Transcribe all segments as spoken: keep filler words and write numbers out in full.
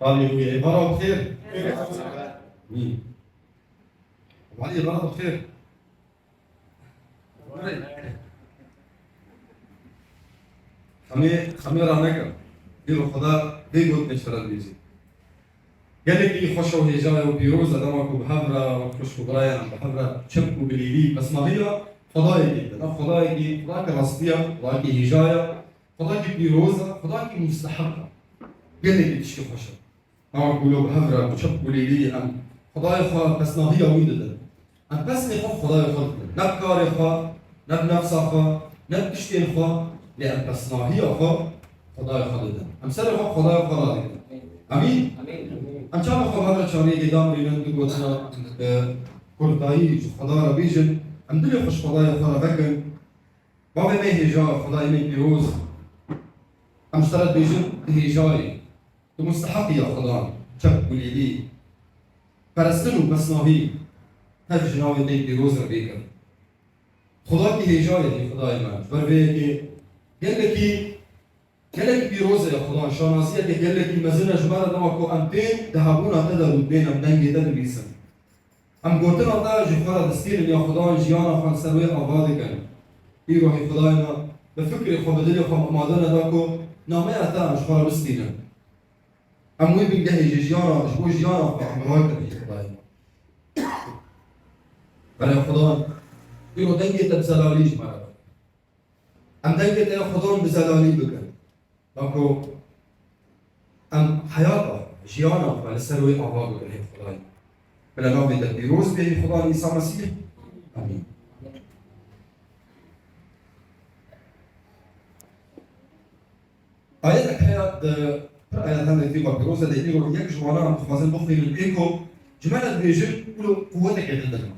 Haleluya. Êvara bi xêr. Wî. Valî, êvara bi xêr. Xemê, xemê raneke. Dîro Xweda vê gotinê ji te re dibêjî. Gelekî xweş û hêja ye û pîroz e dema ku bi hev re wek xwişk û birayê em bi hev re çep û bilîlî pesnahiya Xwedayekî didin. Ev Xwedayekî, Xwedayekî rastî ye, Xwedayekî hêja ye, Xwedayekî pîroz e, Xwedayekî musteheq e. Gelekî tiştê xweş e. Dema ku lo bi hev re bi çep û bilîlî em Xwedayê xwe pesnahiya wî didin. Em pesnê xwe Xwedayê xwe didin. Ne bi karê xwe, ne bi nefsa xwe, ne bi tiştên xwe, lê em pesnahiya xwe Xwedayê xwe didin. Em serê xwe Xwedayê xwe radikin. Emîn? Emîn. Em çawa xwe bi hev re çaviyekê damrînin, du gotina, e, kurtayî ji Xweda re bêjin. Em dilê xwe ji Xwedayê xwe re vekin. Bavê me hêja, Xwedayê me pîroz. Em ji te re dibêjin, tu hêja yî. Tu musteheqî ya Xudan, çep û lîlî, perestin û pesnahî, tev ji navê te yê pîroz re bêke. Xwedakî hêja ye, ey Xwedayê me. Ji ber vê yekê gelekî, gelekî pîroz e ya Xudan, şanaziyeke gelekî mezin e ji me re dema ku em tên di hebûna te de rûdinên em dengê te dibîsin. Em gotina te ji xwe re distînin ya Xudan jiyana xwe li ser wê ava dikin. Îro ey Xwedayê me, bi fikrê xwe, bi dilê xwe em amade ne da ku nameya te em ji xwe re bistînin. Em wê bingehê ji jiyana, ji bo jiyana xwe em rakin ey Xwedayê me. Belê Xudan, îro dengê te bi zelalî ji me re. Em dengê te ya Xudan bi zelalî bikin. Bako em heyata, jiyana xwe li ser wê ava bikin, ey Xwedayê. Bila navê te pîroz be, ey Xudan Îsa Mesîh. Amîn. Ayetek heye di pir ayet hene tîba pîroz de, îro yek ji wana em dixwazin bixwînin, ê ku ji me re dibêjin, wilo quweteke didin me.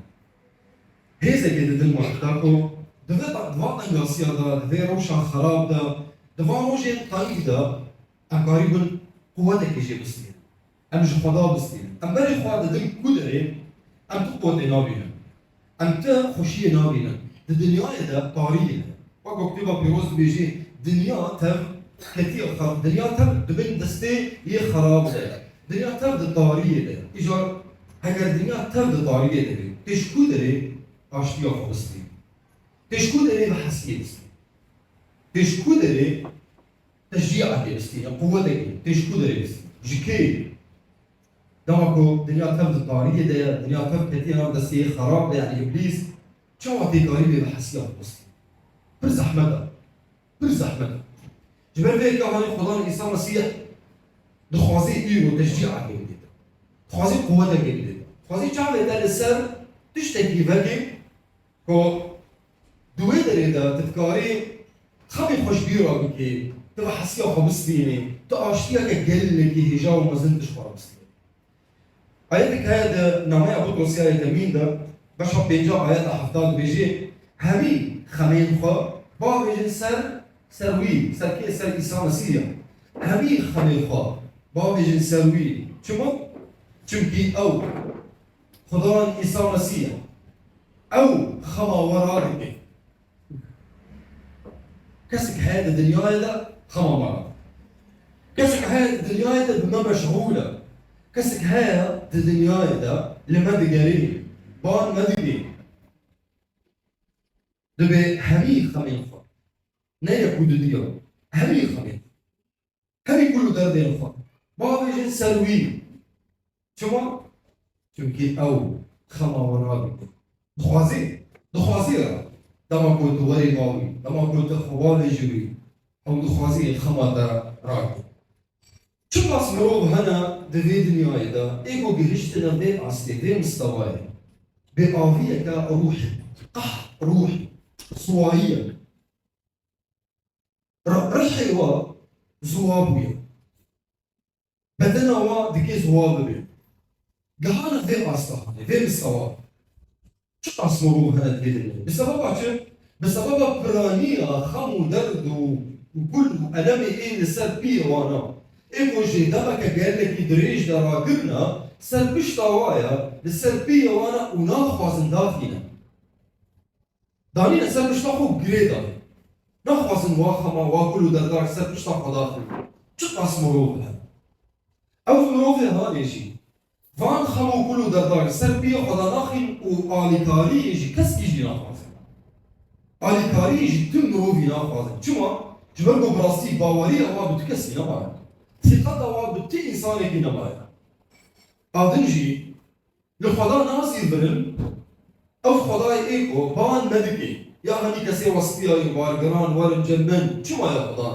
Hêzekê didin me, da ku di vê, di van tengasiya de, di vê rewşa xerab de, di van rojên tayî de, em karîbin quwetekê jê bistînin. Em ji Xweda bistînin. Em berê xwe didin ku derê, em tu quwetê nabînin. Em tu xweşiyê nabînin. Di dinyayê de tarî ye. Wek ku Kitêba Pîroz dibêjê, dinya tev ketiye xer-, dinya tev di bin destê yê xerab de ye. Dinya tev di tariyê de ye. Îcar heger dinya tev di tariyê de be, tê ji ku derê aştiya xwe bistînî? Tê ji ku derê bi hesiyê bistînî? Tê ji ku derê teşcîekê bistînî, quwetekê? Tê ji ku derê bistînî? Ji kê? Dema ku dinya tev di tariyê de ye, dinya tev ketiye nav destê yê xerab de, yanî Îblîs, çawa tê karî bê bi hesiya xwe bistînî? Pir zehmet e. Pir zehmet e. Ji ber vê yekê hanê Xudan Îsa Mesîh dixwazê îro teşcîekê bidê te. Dixwazê quwetekê bidê te. Dixwazê çavê te li ser tiştekî veke ku di wê derê de tu dikarî xemê xwe ji bîr re bikî, tu bi hesiya xwe bistînî, tu aştiyeke gelekî hêja û mezin tu ji xwe re bistînî. Ayetek heye di nameya Butrosî ya yekemîn de, beşa pênca ayeta hefta dibêjê, hemî xemên xwe bavêjin ser, ser wî, ser kê? Ser Îsa Mesîh ya. Hemî xemên xwe bavêjin ser wî. Çima? Çimkî ew, Xudan Îsa Mesîh ya. Ew xema we radike. Kesek heye di dinyayê de xema me re. Kesek heye di dinyayê de bi me meşxûl e. Kesek heye di dinyayê de li me digerê, ban me dike. Dibê hemî xemên xwe, ne yek û du diya, hemî xemên xwe, hemî kul û derdên xwe bavêjin ser wî. Çima? Çimkî ew xema we radike. Dixwazî, dixwazî ya. Dema ku tu werî ba wî, dema ku tu xwe bavêjî wî, ew dixwazî xema te radike. Çiqas mirov hene di vê dinyayê de, ê ku gihiştine vê astê, vê mistewayê, bêaviyeke ruhî, qehr ruhî, siwayiyek. Ri-, rihê we ziwa bûye. Bedena we dikê ziwa bibe. Gihane vê asta hanê, vê mistewa. Çiqas mirov hene di vê dinyayê. Bi sebeba çi? Bi sebeba piraniya xem û derd û, û kul û elemê ê li ser piyê wan a. Ê ku jê demeke gelekî dirêj de ragirine, ser pişta wa ye, li ser piyê wan e û naxwazin daxîne. Danîne ser pişta xwe û girê dane. Naxwazin wa xema, wa kul û derda ser pişta xwe daxin. Çiqas mirov hene. Ew mirovê hanê jî van xem û kul û derda li ser piyê xwe de naxin û alîkariyê ji keskî jî naxwazin. Alîkariyê ji tu mirovî naxwazin. Çima? Ji ber ku bi rastî baweriya wan bi tu kesî nemaye. Sîqeta wan bi tu însanekî nemaye. A din jî li Xweda nasîvirin, ev Xwedayê ê ku ban me dike. Ya henî kesê westiyayî, bargiran, werin cem min, çima ya Xweda?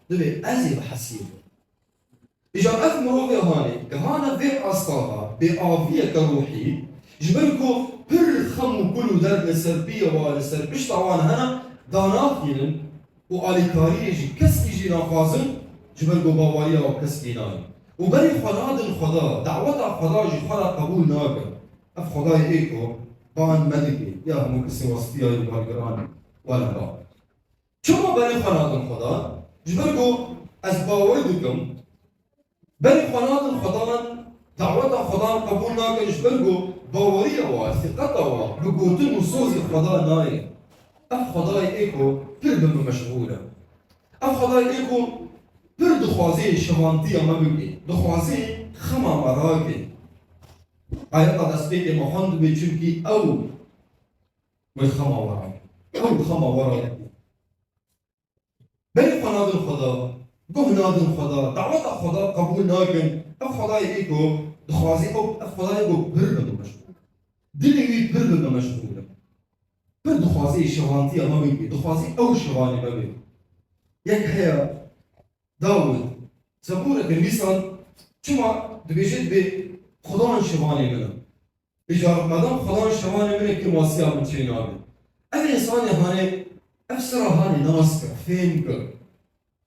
Divê ez ê bihesîvim. Îcar ev mirovê hanê, gihane vê asta ha, bêaviyeke ruhî, ji ber ku pir xem û kul û derd li ser piyê wa, li ser pişta wan hene, danaxînin û alîkariyê ji keskî jî naxwazin, ji ber ku baweriya wan keskî nayê. Û berê xwe nadin Xweda, daweta Xweda ji xwe re qebûl nakin. Ev Xwedayê ê ku ban me dike, ya hemû kesê westiyayî û bargiran, werin ba. Çima berê xwe nadin Xweda? Ji ber ku ez bawer dikim, berê xwe nadin Xwedan, daweta Xwedan qebûl nakin, ji ber ku baweriya wa, sîqeta wa bi gotin û sozê Xweda nayê. Ev Xwedayê ê ku pir bi min meşxûl e. Ev Xwedayê ê ku pir dixwazê şivantiya me bike, dixwazê xema me rake. Ayeta destpêkê me xwendibê, çimkî ew wê xema we rake. Ew xema we rake. Berê xwe nadin Xweda, guh nadin Xweda, daweta Xweda qebûl nakin. Ev Xwedayê ê ku dixwazî ew, ev Xwedayê ku pir bi min meşxûl. Dilê wî pir bi min meşxûl e. Pir dixwazî şivantiya me bibî, dixwazî ew şivanê me bê. Yek heye, Dawid, zebûreke nivîsan, çima dibêje, dibê Xwedan şivanê min e. Îcar madem Xwedan şivanê min e, kêmasiya min çê nabe. Ev însanê hanê, ev sira hanê nas kir, fêm kir.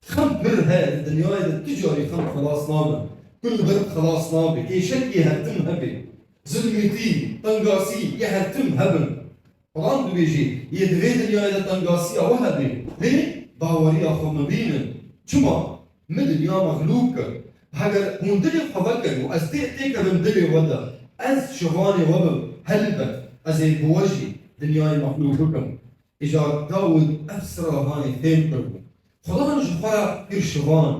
Xem pir heye di dinyayê de, tu carî xem xelas nabe. Kul û derd xelas nabe. Kêşek yê her tim hebe. Zilmîtî, tengasî yê her tim hebin. Xudan dibêje, yê di vê dinyayê de tengasiya we hebe. Lê baweriya xwe mebînin. Çima? Min dinya mexlûq kir. Heger hûn dilê xwe vekin û ez tê têkevim dilê we de, ez şivanê we bim, helbet ez ê bi we jî dinyayê mexlûq bikim. Îcar Dawid ev sira hanê fêm kiribû. Xudan ji xwe re kir şivan.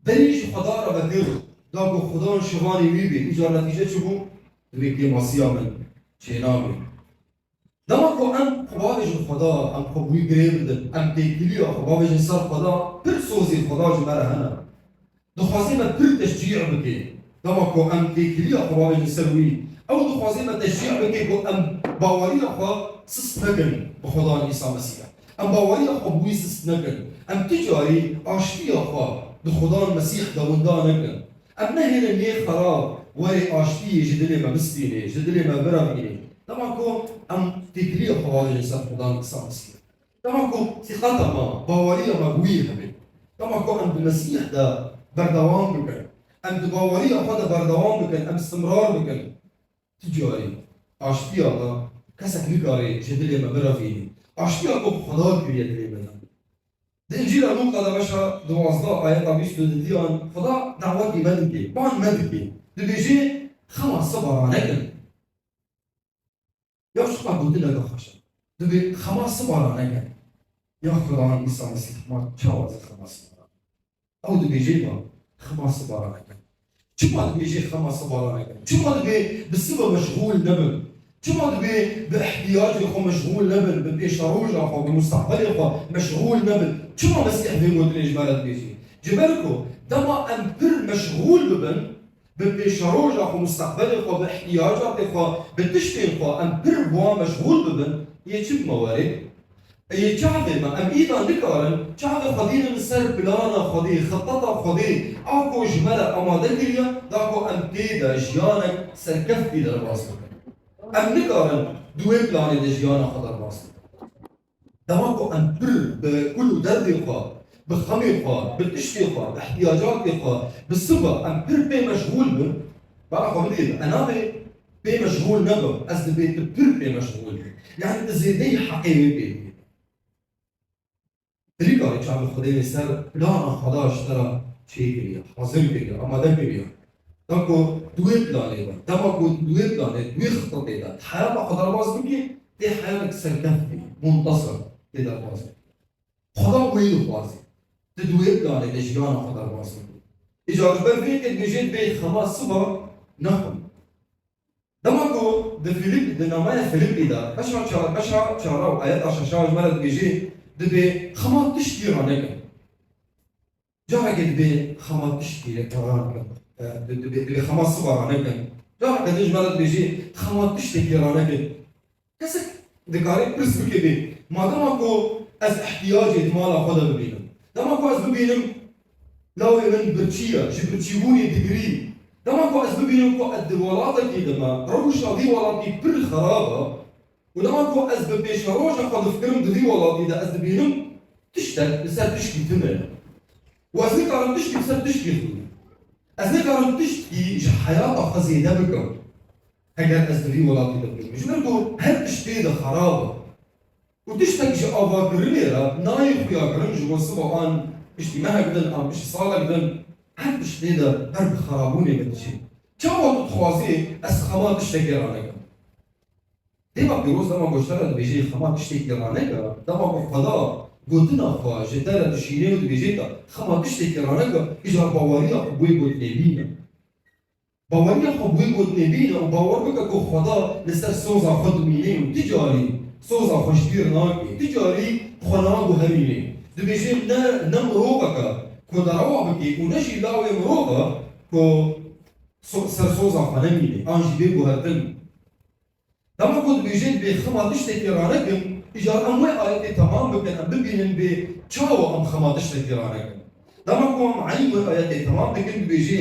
Berî ji Xudan re vekir, da ku Xudan şivanê wî bê. Îcar netîce çi bû? Divê kêmasiya min çênabê. Dema ku em xwe bavêjin Xweda, em xwe bi wî girê bidin, em têkiliya xwe bavêjin ser Xweda, pir sozê Xweda ji me re hene. Dixwazê me pir teşcî bike. Dema ku em têkiliya xwe bavêjin ser wî, ew dixwazê me teşcî bike ku em baweriya xwe sist nekin bi Xwedan Îsa Mesîh. Em baweriya xwe bi wî sist nekin. Em tu carî aştiya xwe di Xwedan Mesîh de winda nekin. Em nehêlin yê xerab werê aştiyê ji dilê me bistînê, ji dilê me birevînê. Dema ku em têkiliya xwe bavêjin ser Xudan Îsa Mesîh. Dema ku sîqeta me, baweriya me bi wî hebe. Dema ku em di Mesîh de berdewam bikin. Em di baweriya xwe de berdewam bikin, em istimrar bikin. Tu carî aştiya me kesek nikare ji dilê me birevînê. Aştiya ku Xweda kiriye dilê me de. Di Încîla Lûqa de beşa duwazdeh ayeta bîst û dudiyan Xweda dawetî me dike, ban me dike. Dibêje, xema siba ranekin. Ya çiqa gotineke xweş e. Dibê xema siba ranekin. Ya Xudan Îsa Mesîh, ma çawa ez xema siba ranekin? Ew dibêje, ma xema siba ranekin. Çima dibêje xema siba ranekin? Çima dibê bi siba meşxûl nebin? Çima dibê bi ihtiyacê xwe meşxûl nebin, bi pêşeroja xwe, bi musteqbelê xwe meşxûl nebin? Çima Mesîh vê gotinê ji me re dibêje? Ji ber ku dema em pir meşxûl bibin, bi pêşeroja xwe, musteqbelê xwe, bi ihtiyacatê xwe, bi tiştên xwe, em pir bi wan meşxûl bibin, yê çi bi me werê? Ê çavê me, em îda nikarin çavê xwe dînin li ser plana Xwedê, xiteta Xwedê, a ku ji me re amade kiriye, da ku em tê de jiyanek serkeftî derbas bikin. Em nikarin di wê planê de jiyana xwe derbas bikin. Dema ku em pir bi kul û derdê xwe, bi xemê xwe, bi tiştê xwe, bi ihtiyacatê xwe, bi siba em pir pê meşxûl bin, bala xwe bidê, e nabê pê meşxûl nebim, ez dibê tu pir pê meşxûl bî. Yani tu zêdeyî heqê wê pê didî. Tu nikarî çavê Xwedê li ser plana Xweda ji te re çêkiriye, hazir kiriye, amade kiriye. Da ku di wê planê de, dema ku di wê planê, di wê xitetê de, di heyata xwe derbas bikî, tê heyatek serkeftî, muntasir tê derbas bikî. Xweda wê dixwazî. Tu di wê planê de jiyana xwe derbas bikî. Îcar ji ber vê yekê dibêje dibê xema siba nexwe. Dema ku di Fîlîp, di nameya Fîlîpî de, beşa çar, beşa çara û ayeta şeşa ji me re dibêje, dibê xema tiştî ranekin. Carekê dibê xema tiştî ranekin. E, di-, dibê, dibê xema siba ranekin. Carekê din ji me re dibêje, xema tiştekî ranekin. Kesek dikare pirs bike bê, ma dema ku ez ihtiyacê di mala xwe de bibînim, dema ku ez bibînim lawê min birçî ye, ji birçîbûnê digirî, dema ku ez bibînim ku ez di welatekê de me, rewşa vî welatî pir xerab e û dema ku ez bi pêşeroja xwe difikirim di vî welatî de ez dibînim tiştek li ser tişkî tune ye. Û ez nikarim tişkî li ser tişkî xwînim. Ez nikarim tiştkî ji heyata xwe zêde bikim. Heger ez di vî welatî de bibim. Ji ber ku her tişt tê de xerab e. Û tiştek ji avakirinê re nayê xuyakirin ji bo siba an piştî mehek din an piştî salek din her tişt tê de ber bi xerabûnê ve diçe. Çawa tu dixwazî ez xema tiştekê ranekim? Dêva pîroz dema ku ji te re dibêje xema tiştekî raneke, dema ku Xweda gotina xwe ji te re dişîne û dibêje te xema tiştekî raneke, îcar baweriya xwe bo yê gotinê bîne. Baweriya xwe bo yê gotinê bîne û bawer bike ku Xweda li ser soza xwe dimîne û ti carî soza xwe ji bîr nake, ti carî xwe naguherîne. Dibêje ne, ne miroveke ku derewa bike û ne jî lawê mirove ku so-, ser soza xwe nemîne an jî bê guhertin. Dema ku dibêje dibê xema tiştekî ranekin, îcar em wê ayetê temam bikin, em bibînin bê çawa em xema tiştekî ranekin. Dema ku em eyn wê ayetê temam dikin, dibêje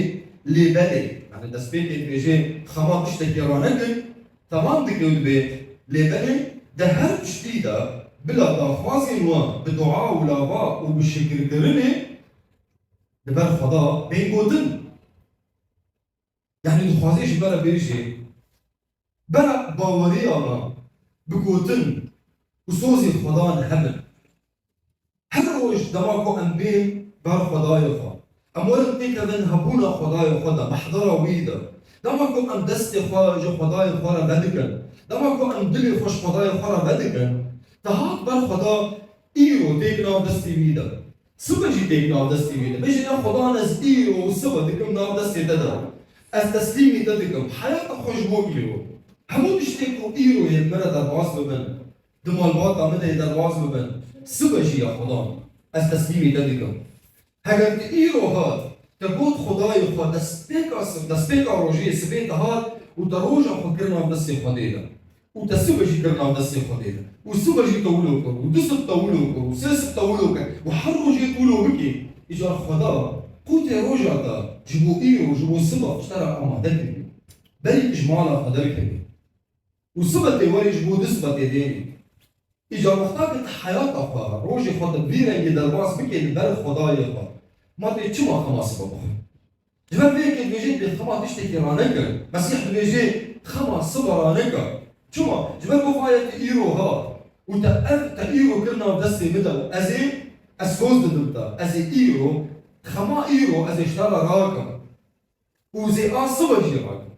lê belê. Yani destpêkê dibêje xema tiştekî ranekin, temam dike û dibê lê belê di her tiştî de bila daxwazên we bi dua û lava û bi şikirkirinê li ber Xweda bên gotin. Yani dixwaze ji me re bêje, bera baweriya me bi gotin û sozê Xwedan hebin. Her roj dema ku em bên ber Xwedayê xwe, em werin têkevin hebûna Xwedayê xwe de, mehdera wî de. Dema ku em destê xwe ji Xwedayê xwe re vedikin, dema ku em dilê xwe ji Xwedayê xwe re vedikin, te hat ber Xweda îro tê di nav destê wî de. Sibe jî tê di nav destê wî de. Bêje ya Xwedan ez îro û sibe dikim nav destê te de. Ez teslîmî te dikim. Heyata xwe ji bo îro. Hemû tiştê ku îro yên min re derbas bibin, di malbata min de yê derbas bibin, sibe jî ya Xwedan ez teslîmî te dikim. Heger tu îro hat, te got Xwedayê xwe destpêka, destpêka rojê sibê te hat û te roja xwe kir nav destê Xwedê de. Û te sibe jî kir nav destê Xwedê de. Û sibe jî te wilo kir. Û du sib te wilo kir. Û sê sib te wilo kir. Û her rojê tu wilo bikî. Îcar Xweda qûtê roja te ji bo îro, ji bo siba ji te re amade kiriye. Berî tu ji mala xwe derkevî. Û sibe tê werî ji bo du sibe tê dêrî. Îcar wexta ku tu heyata xwe, rojê xwe tu vî rengî derbas bikê li ber Xwedayê xwe, ma tê çima xema sibe bixwe? Ji ber vê yekê dibêje dibê xema tiştekî raneke. Mesîh dibêje xema siba raneke. Çima? Ji ber ku xwaya te îro hat û te ev te îro kir nav destê min de û ez ê, ez soz didim te. Ez ê îro, xema îro ez ê ji te re rakim. Û zê a sibe jî rakim.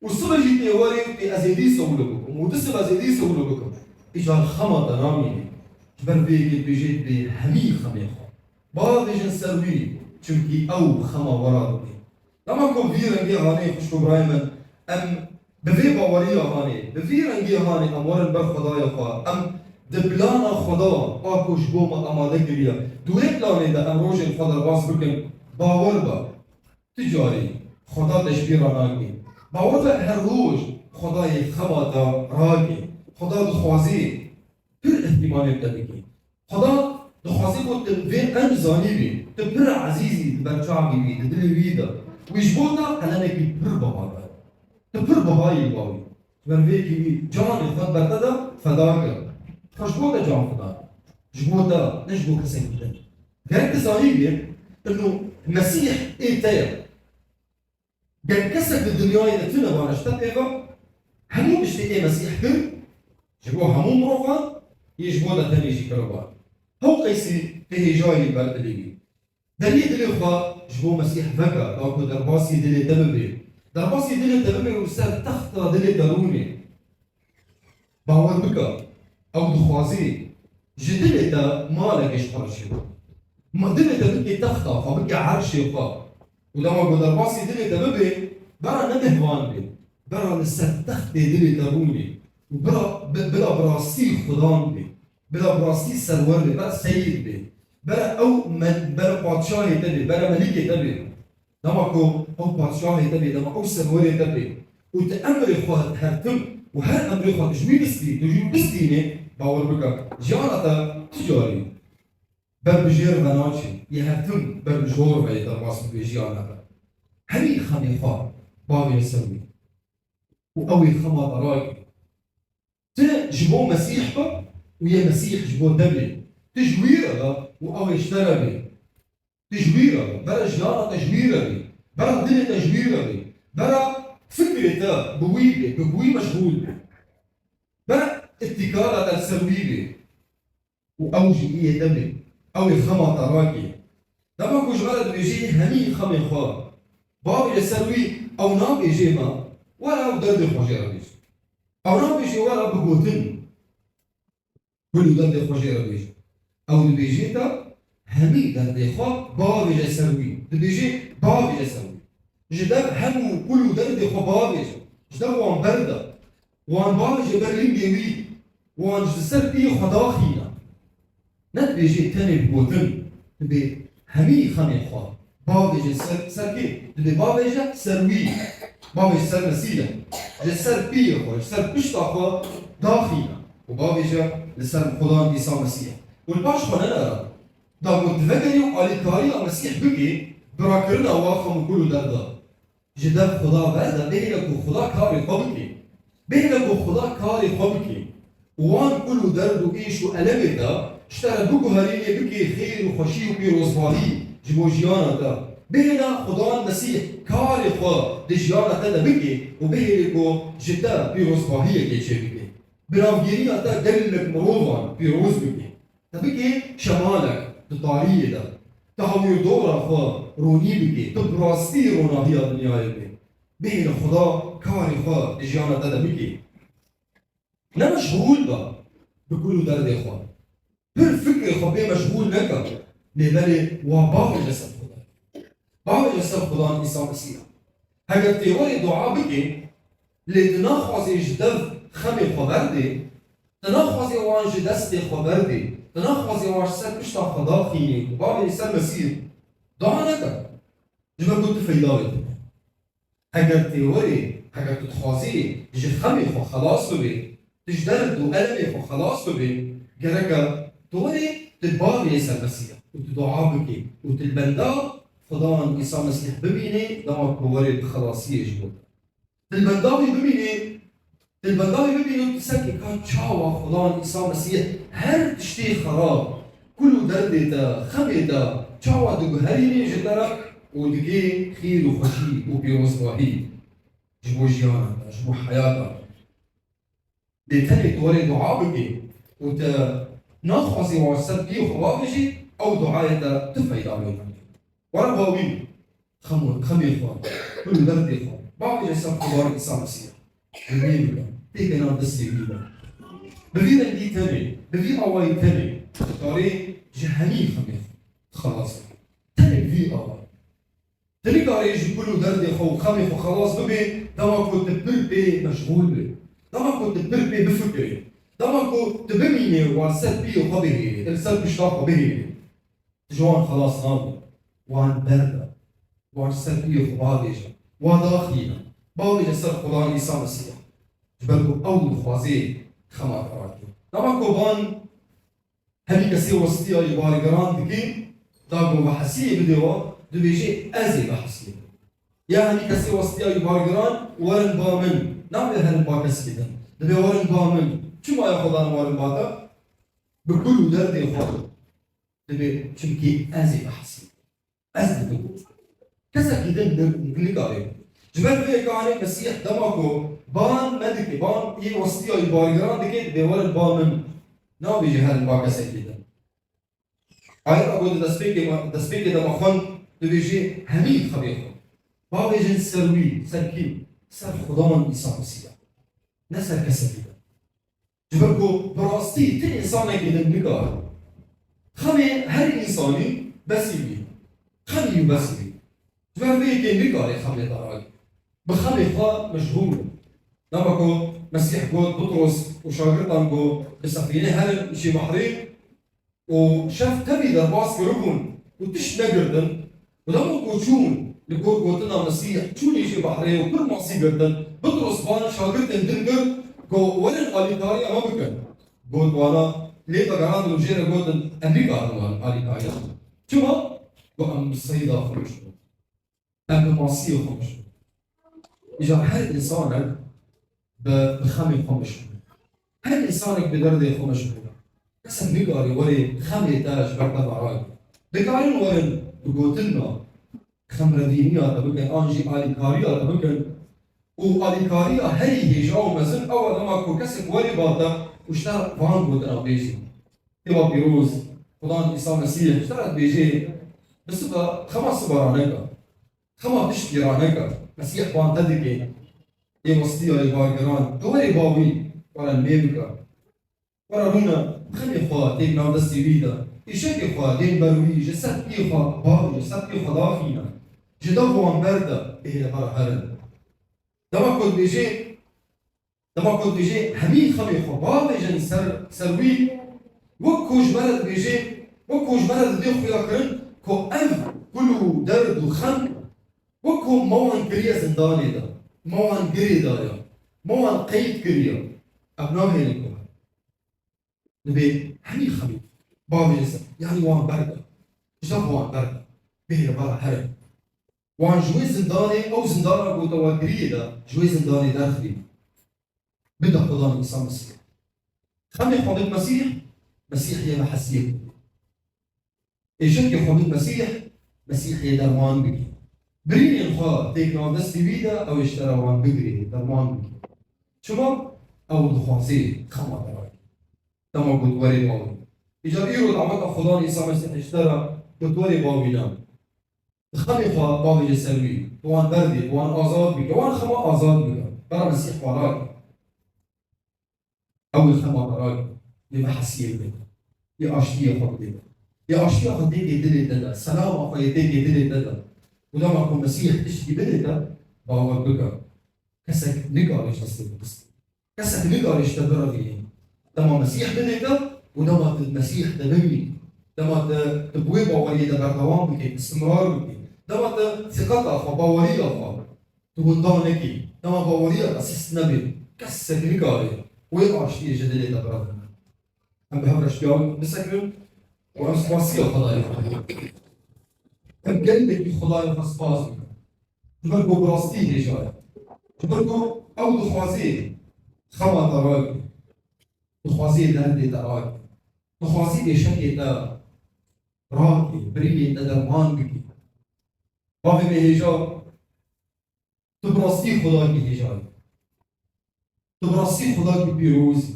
Û sibe jî tê werê û tê ez ê dîsa wilo bikim. Û du sibe ez ê dîsa wilo bikim. Îcar xema te namîne. Ji ber vê yekê dibêje dibê hemî xemê xwe bavêjin ser wî, çimkî ew xema we radibê. Dema ku vî rengê hanê xwişk û birayê min, em bi vê baweriya hanê, bi vî rengê hanê em werin ber Xwedayê xwe, em di plana Xweda a ku ji bo me amade kiriye, di wê planê de em rojên xwe derbas bikin, bawer be, tu carî Xweda te ji bîr re nake. Bawer be her roj Xwedayê xema te rake. Xweda dixwazê pir îhtîmalê bi te bike. Xweda dixwaze ku tu vê qenc zanîbî, tu pir ezîz î di ber çavê wî, di dilê wî de. Wî ji bo te qelemekî pir biha be. Tu pir biha yî ba wî. Ji ber vê yekê wî canê xwe ber te de feda kir. Xwe ji bo te can feda kir. Ji bo te, ne ji bo kesekî din. Gerek tu zanîbî, ino Mesîh ê te ye. Ger kesek di dinyayê de tune bana ji te pê ve, hemû tiştê ê Mesîh kir, ji bo hemû mirovan, yê ji bo te tenê jî kiriba. Hew qeysî tê hêjayî ber dilê wî. Deriyê dilê xwe ji bo Mesîh veke, da ku derbasî dilê te bibê. Derbasî dilê te bibê û ser texta dilê te rûnê. Bawer bike, ew dixwazî ji dilê te malekê ji xwe re çêbe. Ma dilê te bike texta xwe, bike erşê xwe. Û dema ku derbasî dilê te bibe, bera ne mihvan be. Bera li ser textê dilê te rûnê. Û bira, bi-, bila bi rastî xudan be. Bila bi rastî serwer be, bera seyîd be. Bera ew me-, bera padşahê te be, bera melikê te be. Dema ku ew padşahê te bê, dema ew serwerê te bê û tu emrê xwe her tim û her emrê xwe tu ji wî bistî, tu ji wî bistînê, bawer bike, jiyana te tu carî berbijêr ve naçê, yê her tim berbijor ve yê derbas bibe jiyana te. Hemî xemê xwe bavêje ser wî û ew ê xema te rakê. Tu ji bo Mesîh be û yê Mesîh ji bo te bê. Tu ji wî re be û ew ê ji te re bê. Tu ji wî re be. Bera jiyana te ji wî re bê. Bera dilê te ji wî re bê. Bera fikrê te bi wî bê, bi wî meşgûl bê. Bera îtîkada te li ser wî bê. Û ew jî yê te bê. Ew ê xema te rakê. Dema ku ji me re dibêjê hemî xemê xwe bavêje ser wî, ew nabêjê me, were ew derdê xwe jê re bêje. Ew nabêjê were bi gotin kul û derdê xwe jê re bêje. Ew dibêjê te hemî derdê xwe bavêje ser wî. Dibêjê bavêje ser wî. Ji dev hemû kul û derdê xwe bavêje. Ji dev wan berde. Wan bavêje ber lingê wî. Wan ji ser piyê xwe daxîne. Ne dibêjê tenê bi gotin, dibê hemî xemê xwe bavêje ser, ser kê? Dibê bavêje ser wî. Bavêje ser Mesîh e. Ji ser piyê xwe, ji ser pişta xwe daxîne. Û bavêje li ser Xudan Îsa Mesîh e. Û li paş xwe nenere. Da ku tu vegerî û alîkariya Mesîh bikî, birakirina wa xem û kul û derda. Ji dev Xuda berde, bihêle ku Xuda karê xwe bike. Bihêle ku Xuda karê xwe bike. Û wan kul û derd û êş û elemê te ji te re biguherînê, bikê xêr û xweşî û pîrozbahî ji bo jiyana te. Bihêle Xudan Mesîh karê xwe di jiyana te de bike û bihêlê ku ji te pîrozbahiyekê çêbike. Binavgêriya te gelek mirovan pîroz bike. Te bikê şemalek di tariyê de. Te hawîrdora xwe ronî bikê. Tu bi rastî ronahiya dinyayê bê. Bihêle Xuda karê xwe di jiyana te de bikê. Ne meşxûl be bi kul û derdê xwe. Pir fikrê xwe pê meşxûl neke. Lê belê wa bavêje ser Xuda. Bavêje ser Xudan Îsa Mesîh. Heger tê werê dua bikê, lê tu naxwazê ji dev xemê xwe berdê, tu naxwazê wan ji destê xwe berdê, tu naxwazê wan ji ser pişta xwe daxînê û bavêjî ser Mesîh, dua neke. Ji ber ku tu feyda wê tune. Heger tê werê, heger tu dixwazî ji xemê xwe xelas bibê, tu ji derd û elemê xwe xelas bibê, gereke tu werê tu bavêjî ser Mesîh û tu dua bikê û tu li benda Xudan Îsa Mesîh bimînê, dema ku werê bi xelasiyê ji bo te. Tu li benda wî bimînî, tu li benda wî bimînî û tu sekê ka çawa Xudan Îsa Mesîh her tiştê xerab, kul û derdê te, xemê te, çawa diguherînê ji te re û digê xîr û xweşî û pîrozbahî ji bo jiyana te, ji bo heyata te. Lê tenê tu werê dua bikî û tu naxwazî wan ser piyê xwe bavêjî, ew duayê te tu feyda wê nake. Were bawî, xem û, xemê xwe, kul û derdê xwe bavêje ser Xudan Îsa Mesîh. Bi wî bike, têkena destê wî be. Bi vî rengî tenê, bi vî awayî tenê, karê ji hemî xemê xwe xelas bike. Tenê bi vî awayî. Tu nikarî ji kul û derdê xwe û xemê xwe xelas bibê, dema ku tu pir pê meşxûl bî. Dema ku tu pir pê bifikirî. Dema ku tu bimînê wan ser piyê xwe bihêlî, li ser pişta xwe bihêlî. Tu ji wan xelas nabî. Wan berde. Wan ji ser piyê xwe bavêje. Wan daxîne. Bavêje ser Xudan Îsa Mesîh. Ji ber ku ew dixwazê xema te rakê. Dema ku van hemî kesê westiya yê bargiran dikê, da ku vehesiyê bidê we, dibêjê ez ê vehesiyê bidim. Ya hemî kesê westiya yê bargiran werin ba min. Nabe herin ba kesekî din. Dibê werin ba min. Çima ya Xudan werin ba te? Bi kul û derdê xwe. Dibê, çimkî ez ê behsî. Ez didim. Kesekî din ni-, nikare. Ji ber vê yekê Mesîh dema ku ban me dike, ban yê westiya yê bargiran dike, dibê werin ba min. Nabêje herin ba kesekî din. Ayeta ku di destpêkê me, destpêkê de me xwend, dibêje hemî xemê xwe bavêjin ser wî, ser kî? Ser Xudan Îsa Mesîh. Ne ser kesekî din. Ji ber ku bi rastî ti însanekî din nikare. Xemê her însanî Besî bî. Xemî û besî bî. Ji ber vê yekê nikarê xemê xwe ragire. Bi xemê xwe meşgûl bû. Dema ku Mesîh got Bitros û şagirtan ku bi sefînê herin jî behrê û şev tevî derbas kiribûn û tişt negirtin û dema ku çûn li gor gotina Mesîh çûnî jî behrê û pir masî girtin, Bitros van şagirtên din got ku werin alîkariya me bikin. Got wana lê vegerandin û jê re gotin, em nikarin wan alîkariya bikin. Çima? Got em bi seyda xwe meşgûl in. Em bi masiyê xwe meşgûl in. Îcar her însanek bi, bi xemê xwe meşgûl in. Her însanek bi derdê xwe meşgûl e. Kesek nikarî werê xemê te ji ber te ve ragire. Dikarin werin bi gotina xemrevîniya te bikin, an jî alîkariya te bikin. Û alîkariya herî hêja û mezin ew e dema ku kesek werê ba te û ji te re van gotina bêjî. Kêva pîroz, Xudan Îsa Mesîh ji te re dibêje, bi siba, xema siba raneke. Xema tiştî raneke. Mesîh van te dike. Ê westiya ê bargiran. Tu werê ba wî, were lê bike. Were rûne, xemê xwe têk nav destê wî de. Îşekê xwe dên ber wî, ji ser piyê xwe bavêje, ser piyê xwe daxîne. Ji dev wan berde, bihêle ber herin. Dema ku dibêje, dema ku dibêje, hemî xemê xwe bavêjin ser, ser wî, wek ku ji me re dibêje, wek ku ji me re didê xuya kirin ku ev kul û derd û xem, wek ku me wan kiriye zindanê de, me wan girê daye, me wan qeyd kiriye, ev nahêlin ku herin. Dibê hemî xemî bavêje ser, yanî wan berde, ji dev wan berde, bihêle ber herin. Wan ji wê zindanê, ew zindana ku te wan kirî de, ji wê zindanê derxivî. Bide Xudan Îsa Mesîh. Xemê xwe bid Mesîh, Mesîh yê ve hesiyê bike. Êşekê xwe bid Mesîh, Mesîh yê derman bike. Birînên xwe têk nav destê wî de, ew ê ji te re wan bigirê, derman bike. Çima? Ew dixwazê xema te ragire. Dema got werê bawî. Îcar îro daweta Xudan Îsa Mesîh ji te re got werê bawîne. Xemê xwe bavêje ser wî, bi wan berdê, bi wan azad bike, wan xema azad bike. Bera Mesîh xwe ragire. Ew ê xema te ragire. Yê ve hesiyê bide. Yê aştiyê xwe bidê. Yê aştiya xwe têkê dilê te de, selama xwe yê têkê dilê te de. Û dema ku Mesîh tiştî bidê te, bawer bike. Kesek nikare ji destê te bistîne. Kesek nikare ji te birevîne. Dema Mesîh bidê te û dema tu Mesîh te bibînî. Dema tu, tu bi wê baweriyê de berdewam bikî, istimrar bikî. Dema tu siqeta xwe, baweriya xwe, tu winda nekî. Dema baweriya te sist nebe, kesek nikare wê aştiyê ji dilê te birevîne. Em bi hev re ji piya bisekirin û em spasiya Xwedayê xwe bikin. Em gelekî Xwedayê xwe spas bikin. Ji ber ku bi rastî hêja ye. Ji ber ku ew dixwazê xema te ragire. Dixwazê derdê te ragire. Dixwazê êşekê te ragire. Birînê te derman bike. Bavê me hêja, tu bi rastî Xwedayekî hêja yî. Tu bi rastî Xwedayekî pîroz î.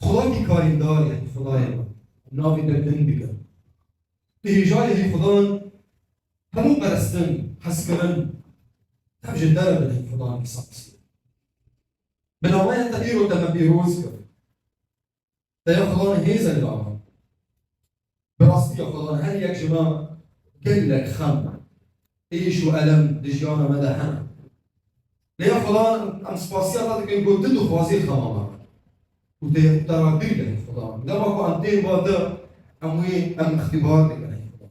Xwedayekî karîndar î, Xwedayê me. Navê te din dikin. Tu hêjayê hê Xudan hemû perestin, hezkirin, tev ji te re bidin Xudan Îsa Mesîh. Bi navaya te îro te me pîroz kir. Te ya Xudan hêz e li me. Bi rastî ya Xudan her yek ji me gelek xem, êş û elem di jiyana me de hene. Lê ya Xudan em spasiya te dikin ku tu dixwazî xema me. Û te, te ragir e Xudan. Dema ku em tên ba te, em wê, em îxtîbar dikin Xudan.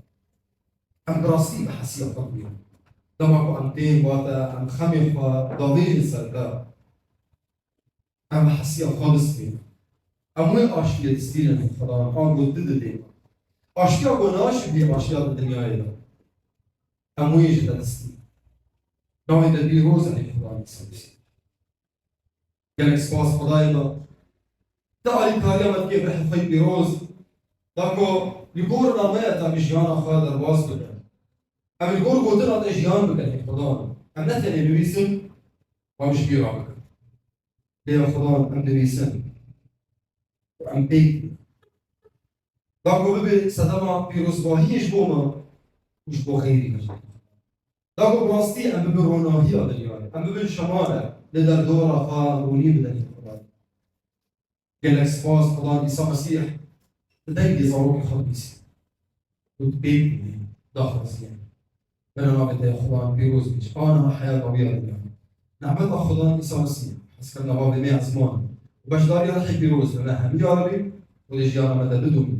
Em bi rastî bi hesiya xwe bûye. Dema ku em tên ba te, em xemê xwe davêjin ser te. Em hesiya xwe distînin. Em wê aştiyê distînin Xudan, ango tu didê. Aştiya ku naşibî aştiya di dinyayê de. Em wê ji te distînin. Navê te pîroz e ey Xudan Îsa Mesîh. Gelek spas Xwedayê me. Te alîkariya me dike bi rihê xwe yê pîroz. Da ku li gor nameya te em jiyana xwe derbas bikin. Em li gor gotina te jiyan bikin ey Xudan. Em ne tenê nivîsin, em ji bîra bikin. Lê ya Xudan em dinivîsin û em pêk dînin. Da ku bibe sedema pîrozbahiyê ji bo me û ji bo xeyrî me jî. Da ku bi rastî em bibin ronahiya dinyayê, em bibin şemale li derdora xwe rûnî bidin ey Xudan. Gelek spas Xudan Îsa Mesîh bi dengê zarokê xwe dibîsî. û tu pê bînî, daxwaziye. Bera navê te ya Xudan pîroz bî. Ana heyata wî ya dinya. Nehmeta Xudan Îsa Mesîh, hezkirina bavê me ya ezman û beşdariya Rihê Pîroz li me hemî ya re bî û li jiyana me de bidomî.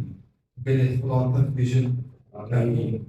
Gelê Xudan pir dibêjin. Amîn.